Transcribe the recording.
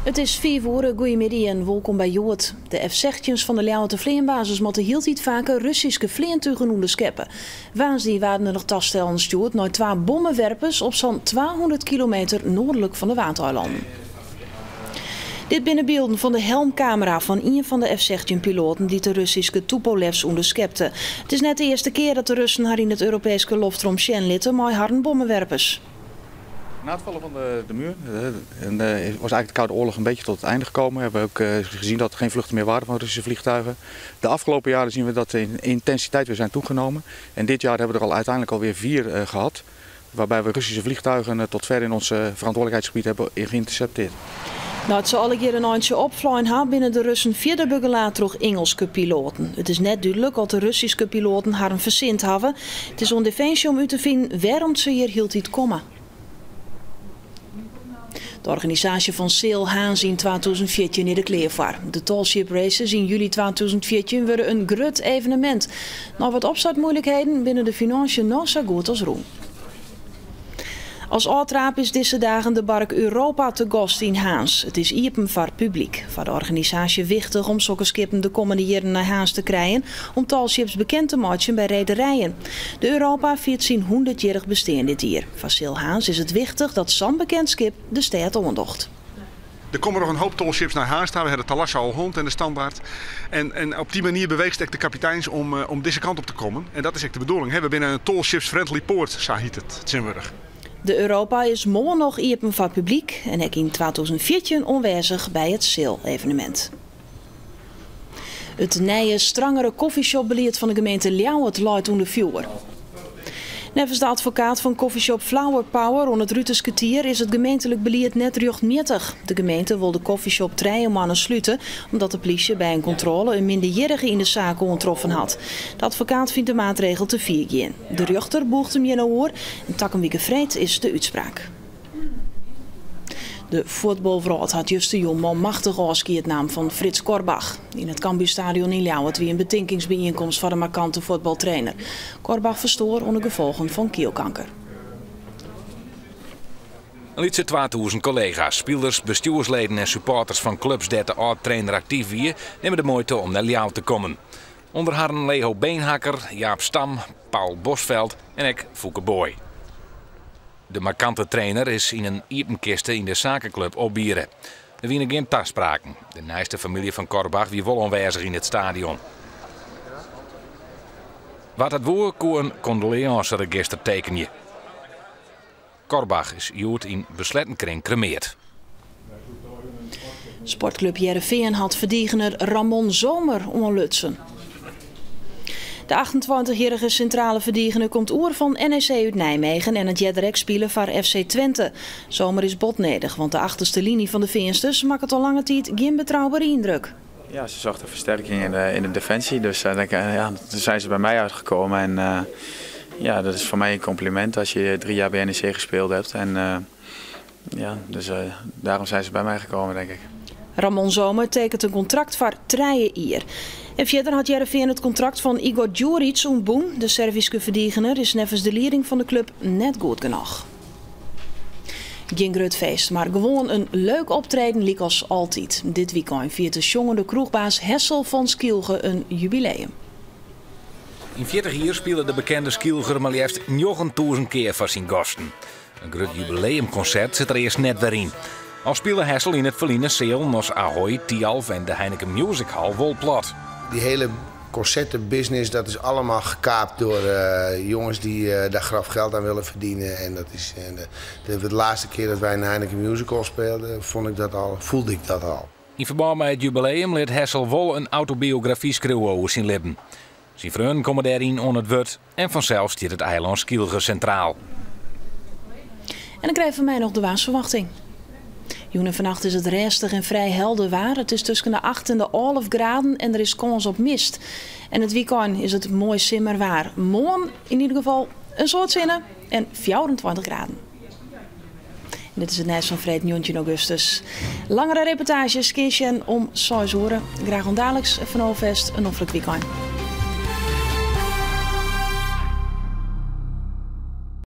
It is 5 oere, goeiemiddei en wolkom by Hjoed. De F-sechstjins fan de Ljouwerter fleanbasis moatte hieltyd faker Russyske fleantugen ûnderskeppe. Woansdei waarden der noch tastellen stjoerd nei twa bommewerpers op sa'n 200 kilometer noardlik fan de Waadeilannen. Dit binne bylden fan de helmkamera fan ien fan de F-16 piloaten dy't de Russyske Tûpolevs ûnderskepte. It is net de earste kear dat de Russen har yn it Europeeske loftrom sjen litte mei harren bommewerpers. Na het vallen van de, de muur en, was eigenlijk de Koude Oorlog een beetje tot het einde gekomen. We hebben ook gezien dat er geen vluchten meer waren van Russische vliegtuigen. De afgelopen jaren zien we dat de intensiteit weer zijn toegenomen. En dit jaar hebben we er al uiteindelijk alweer 4 gehad. Waarbij we Russische vliegtuigen tot ver in ons verantwoordelijkheidsgebied hebben geïntercepteerd. Nei't se allegear in eintsje opflein ha, binne de Russen fierder begelaat troch Ingelske piloaten. It is net dúdlik oft de Russyske piloaten harren fersind hawwe. It is oan Definsje om út te finen wêrom't se hjir hieltyd komme. De organisaasje fan Sail Harns yn 2014 is der klear foar. De Tall Ship Races yn july 2014 wurde in grut evenemint. Nei wat opstartmoeilikheden binne de finânsjes no sa goed as rûn. As ôftraap is dizze dagen de bark Europa te gast yn Harns. It is iepen foar publyk. Foar de organisaasje wichtich om sokke skippen de kommende jierren nei Harns te krijen om Tall Ships bekend te meitsjen by rederijen. De Europa fiert syn hûndertjierrich bestean dit jier. Foar Sail Harns is it wichtich dat sa'n bekend skip de stêd oandocht. Der komme noch in hoop tall ships nei Harns ta. We ha de Thalassa al hân en de Standaard. En, en op dy manier beweechst ek de kapiteins om, om dizze kant op te kommen. En dat is ek de bedoeling. We binne in tall ships friendly port, sa hyt it tsjintwurdich. De Europa is moarn noch iepen foar publyk en ek yn 2014 oanwêzich by it Sail-evenemint. It nije strangere coffeeshopbelied fan de gemeente Ljouwert leit ûnder fjoer. Neffens de advokaat fan coffeeshop Flower Power oan it Ruterskertier is it gemeentlik belied net rjochtmjittich. De gemeente wol de coffeeshop 3 moannen slute omdat de plysje by in kontrôle in minderjierrige yn de saak oantroffen hat. De advokaat fynt de maatregel te fier gean. De rjochter bûcht him hjir no oer en takom wike freed is de útspraak. De fuotbalwrâld hat justerjûn manmachtich ôfskied naam fan Fritz Korbach. Yn it Cambuurstadion yn Ljouwert wie in betinkingsbyienkomst foar de markante fuotbaltrainer. Korbach ferstoar oan de gefolgen fan kielkanker. In lytse 2000 kollega's, spilers, bestjoersleden en supporters fan klups dêr't de âld-trainer aktyf wie, nimme de muoite om nei Ljouwert te kommen. Under harren Leo Beenhakker, Jaap Stam, Paul Bosveld en ek Foeke Booy. De markante trainer is yn in iepen kiste yn de sakeklub opbiere. Der wiene gjin taspraken. De neiste famylje fan Korbach wie wol oanwêzich yn it stadion. Wa't dat woe, koe in kondoleânseregister tekenje. Korbach is hjoed yn besletten kring kremeard. Sportklup Hearrenfean hat ferdigener Ramon Zomer oanlutsen. De 28-jierrige sintrale ferdigener komt oer fan NEC út Nijmegen en hat earder ek spile foar FC Twente. Zomer is bot nedich, want de achterste liny fan de Feansters makket al lange tiid gjin betroubere yndruk. Ja, ze zochten versterking in de defensie. Dus ja, toen zijn ze bij mij uitgekomen. En ja, dat is voor mij een compliment als je 3 jaar bij NEC gespeeld hebt. En ja, dus daarom zijn ze bij mij gekomen, denk ik. Ramon Zomer tekent in kontrakt foar 3 jier. En fierder hat Hearrenfean it kontrakt fan Igor Djuric ûntbûn. De Servyske ferdigener is neffens de lieding fan de klup net goed genôch. Gjin grut feest, mar gewoan in leuk optreden lykas altyd. Dit wykein fiert de sjongende kroechbaas Hessel fan Skylge in jubileum. Yn 40 jier spile de bekende Skylger mar leafst 9000 kear foar syn gasten. In grut jubileumkonsert sit der earst net wer yn. Al spile Hessel yn it ferline sealen as Ahoy, Thialf en de Heineken Music Hall wol plat. Die hele concertenbusiness, dat is allemaal gekaapt door jongens die daar graf geld aan willen verdienen. En dat is, en de laatste keer dat wij in Heineken Music Hall speelden, vond ik dat al, voelde ik dat al. Yn ferbân mei it jubileum lit Hessel wol in autobiografy skriuwe oer syn libben. Syn freonen komme dêryn oan it wurd en fansels stiet it eilân Skylge sintraal. En dan krije we fan my noch de waarsferwachting. Jûn en fannacht is it rêstich en frij helder waar. It is tusken de 8 en de 11 graden en der is kâns op mist. En it wykein is it moai simmerwaar. Moarn yn ieder gefal in soad sinne en 24 graden. En dit is it nijs fan freed 19 augustus. Langere reportaazjes kinst sjen om 6 oere. Graach oant daliks fan alfêst in noflik wykein.